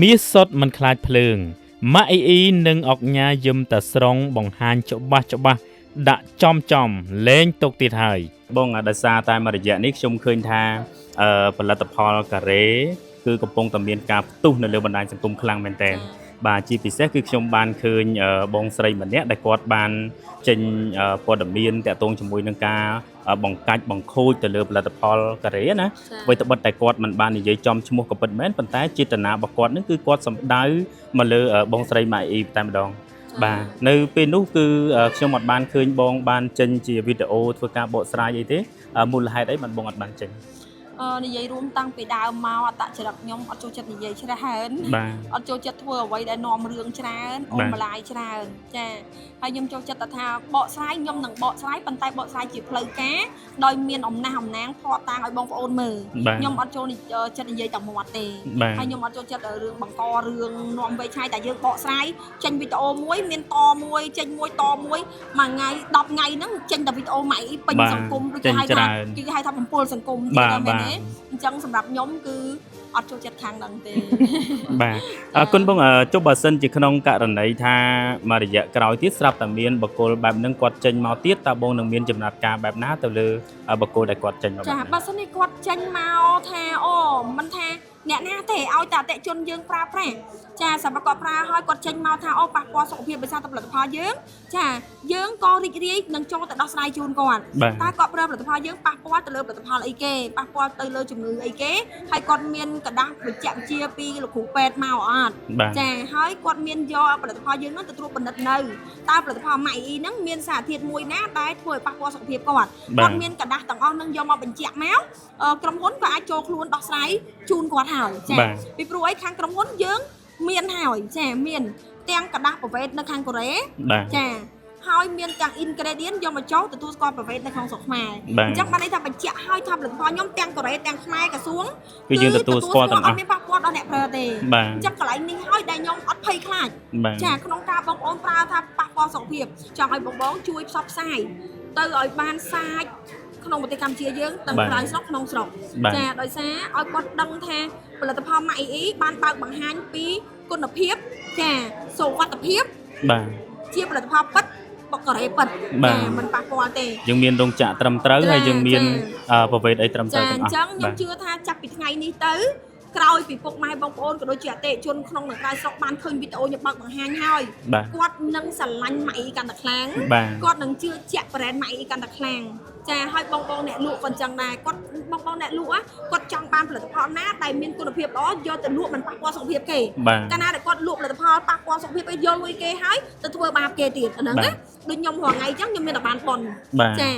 មាសសុទ្ធមិនខ្លាចភ្លើងម៉ាក់អ៊ីអ៊ីនិងអុកញ៉ាយឹមតាស្រុងបង្ហាញច្បាស់ច្បាស់ដាក់ចំចំលែងទុកទៀតហើយបងដោយសារតែមួយរយៈនេះខ្ញុំឃើញថាផលិតផលការ៉េគឺកំពុងតែមានការផ្ទុះនៅលើបណ្ដាញសង្គមខ្លាំងមែនទែនបាទជាពិសេសគឺខ្ញុំបានឃើញបងស្រីម្នាក់ដែលគាត់បានចេញព័ត៌មានតាក់ទងជាមួយនឹងការបង្កាច់បង្ខូចទៅលើផលិតផលការ៉េណា អ្វីត្បិតតែគាត់មិនបាននិយាយចំឈ្មោះក៏ពិតមែនប៉ុន្តែចេតនារបស់គាត់នឹងគឺគាត់សំដៅមកលើបងស្រីម៉ាក់អ៊ីតែម្ដងបាទនៅពេលនោះគឺខ្ញុំអត់បានឃើញបងបានចេញជាវីដេអូធ្វើការបកស្រាយអីទេមូលហេតុអីបានបងអត់បានចេញ និយាយរួមតាំងពីដើមមកអត្តចរិតខ្ញុំអត់ចូលចិត្តនិយាយច្រើន បាទ អត់ចូលចិត្តធ្វើអ្វីដែលនាំរឿងច្រើនអូ បាទ នម្លាយច្រើនចាហើយខ្ញុំចូលចិត្តតែថាបកស្រាយខ្ញុំនឹងបកស្រាយប៉ុន្តែបកស្រាយជាផ្លូវការដោយមានអំណះអំណាងភ័ស្តុតាងឲ្យបងប្អូនមើល បាទ ខ្ញុំអត់ចូលចិត្តនិយាយតែមាត់ទេ បាទ ហើយខ្ញុំអត់ចូលចិត្តរឿងបង្ករឿងនាំវែកឆ្ងាយតែយើងបកស្រាយចេញវីដេអូមួយមានតមួយចេញមួយតមួយមួយថ្ងៃ10ថ្ងៃហ្នឹងចេញតែវីដេអូម៉ៃពេញ បាទ សង្គមដូច ចេញ គេហៅថា ច្រើន គេហៅថាបំពុលសង្គម បាទ ទេមែ បាទ នទេអញ្ចឹងសម្រាប់ខ្ញុំគឺអត់ចូលចិត្តខាងហ្នឹងទេ បាទអរគុណបងចុះបើសិនជាក្នុងករណីថាមួយរយៈក្រោយទៀតស្រាប់តែមានបុគ្គលបែបហ្នឹងគាត់ចេញមកទៀតតើបងនឹងមានចំណាត់ការបែបណាទៅលើបុគ្គលដែលគាត់ចេញមកបែប ចា ហ្នឹង បើសិននេះគាត់ចេញមកថាអូមិនថាអ្នកណាទេឲ្យតែអតិជនយើងប្រើប្រាស់ចាសម្រាប់គាត់ប្រើហើយគាត់ចេញមកថាអូប៉ះពាល់សុខភាពដោយសារតែផលិតផលយើងចាយើងក៏រីករាយនឹងចូលទៅដោះស្រាយជូនគាត់ បាទ តើគាត់ប្រើផលិតផលយើងប៉ះពាល់ទៅលើផលិតផលអីគេប៉ះពាល់ទៅលើជំងឺអីគេហើយគាត់មានក្រដាសបញ្ជាក់បញ្ជាពីលោកគ្រូពេទ្យមកអត់ បាទ ចាហើយគាត់មានយកផលិតផលយើងហ្នឹងទៅត្រួតពិនិត្យនៅតើផលិតផលម៉ាក់អ៊ីហ្នឹងមានសារធាតុមួយណាដែលធ្វើឲ្យប៉ះពាល់សុខភាពគាត់ បាទ គាត់មានក្រដាសទាំងអស់ហ្នឹងយកមកបញ្ជាក់មកក្រុមហ៊ុនក៏អាចចូលខ្លួនដោះស្រាយជូនគាត់ហើយចា បាទ ពីព្រោះអីខាងក្រុមហ៊ុនយើងមានហើយចាមានទាំងក្រដាសប្រវេតនៅខាងកូរ៉េ បាទ ចាហើយមានទាំង ingredient យកមកចូលទទួលស្គាល់ប្រវេតនៅក្នុងស្រុកខ្មែរ បាទ អញ្ចឹងបានន័យថាបញ្ជាក់ឲ្យថាផលិតផលខ្ញុំទាំងកូរ៉េទាំងខ្មែរក្រសួង គឺយើងទទួលស្គាល់ទាំងអស់ អត់មានប៉ះពាល់ដល់អ្នកប្រើទេ បាទ អញ្ចឹងកន្លែងនេះហើយដែលខ្ញុំអត់ភ័យខ្លាច បាទ ចាក្នុងការបងប្អូនប្រើថាប៉ះពាល់សុខភាពចង់ឲ្យបងបងជួយផ្សព្វផ្សាយទៅឲ្យបានសាចក្នុងប្រទេសកម្ពុជាយើងទាំង បាទ ក្រៅស្រុកក្នុងស្រុក បាទ ចាដោយសារឲ្យគាត់ដឹងថាផលិតផលម៉ាក់អ៊ីអ៊ីបានបើកបង្ហាញពីគុណភាពចាសុវត្ថិភាព បាទ ជាផលិតផលពិតបកកូរ៉េពិត បាទ ចាមិនប៉ះពាល់ទេ យើងមានរោងចក្រត្រឹមត្រូវ ចា ហើយយើងមាន ចា ប្រវេទអីត្រឹមត្រូវ ចា ទាំងអស់ អញ្ចឹងខ្ញុំ បាទ ជឿថាចាប់ពីថ្ងៃនេះទៅក្រោយពីពុកម៉ែបងប្អូនក៏ដូចជាអតិថិជនក្នុងនិងក្រៅស្រុកបានឃើញវីដេអូខ្ញុំបើកបង្ហាញហើយ បាទ គាត់នឹងស្រឡាញ់ម៉ាក់អ៊ីកាន់តែខ្លាំង បាទ គាត់នឹងជឿជាក់ brand ម៉ាក់អ៊ីកាន់តែខ្លាំងចាហើយបងបងអ្នកលក់ក៏អញ្ចឹងដែរគាត់បងបងអ្នកលក់គាត់ចង់បានផលិតផលណាដែលមានគុណភាពល្អយកទៅលក់មិនប៉ះពាល់សុខភាពគេ បាទ កាលណាដែលគាត់លក់ផលិតផលប៉ះពាល់សុខភាពគេយកលុយគេហើយទៅធ្វើបាបគេទៀតអាហ្នឹង បាទ ណាដូចខ្ញុំរាល់ថ្ងៃអញ្ចឹងខ្ញុំមានតែបានប៉ុន បាទ ចា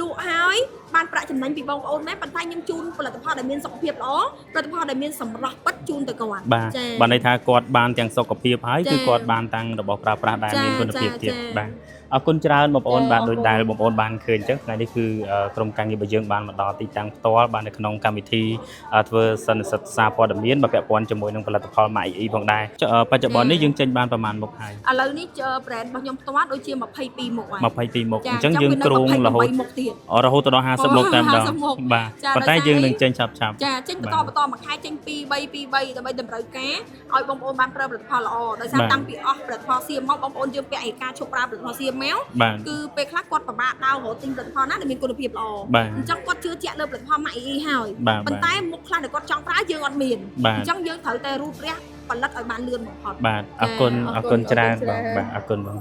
លក់ហើយបានប្រាក់ចំណេញពីបងប្អូនមែនប៉ុន្តែខ្ញុំជូនផលិតផលដែលមានសុខភាពល្អផលិតផលដែលមានសម្រស់ពិតជូនទៅគាត់ បាទ ចា បានន័យថាគាត់បានទាំងសុខភាពហើយ ចា គឺគាត់បានតាំងរបស់ប្រើប្រាស់ដែល ចា មានគុណភាពទៀត ចាចា បាទអរគុណច្រើនបងប្អូន ចា បាទដូច អរគុណ ដែលបងប្អូនបានឃើញអញ្ចឹងថ្ងៃនេះគឺក្រុមការងាររបស់យើងបានមកដល់ទីតាំងផ្ទាល់បាននៅក្នុងកម្មវិធីធ្វើសន្និសីទសារព័ត៌មានមកពាក់ព័ន្ធជាមួយនឹងផលិតផលម៉ាក់អ៊ីផងដែរចុះបច្ចុប្បន្ននេះយើងចេញបានប្រមាណមុខហើយ ឥឡូវនេះ brand របស់ខ្ញុំផ្ទាល់ដូចជា22មុខហើយ 22មុខ ចា អញ្ចឹងយើងគ្រោងរហូត មុខទៀត រហូតទៅដល់50មុខតែម្ដង 50មុខ បាទ ចា ប៉ុន្តែ ដោយសារ យើងនឹងចេញឆាប់ឆាប់ ចាចេញបន្តបន្តមួយខែចេញ2 3 2 3ដើម្បីតម្រូវការឲ្យបងប្អូនបានប្រើផលិតផលល្អដោយសារ បាទ តាំងពីអស់ផលិតផលសៀមមកបងប្អូនយើងពាក់ឯការឈប់ប្រើផលិតផលសៀមមក បាទ គឺពេលខ្លះគាត់ពិបាកដើររកទិញផលិតផលណាដែលមានគុណភាពល្អ បាទ អញ្ចឹងគាត់ជឿជាក់លើផលិតផលម៉ាក់អ៊ីអ៊ីហើយ បាទ ប៉ុន្តែមុខខ្លះដែលគាត់ចង់ប្រើយើងអត់មាន បាទ អញ្ចឹងយើងត្រូវតែរូតរះផលិតឲ្យបានលឿនបំផុត បាទអរគុណ ចា អរគុណច្រើន អរគុណ បងបាទអរគុណបង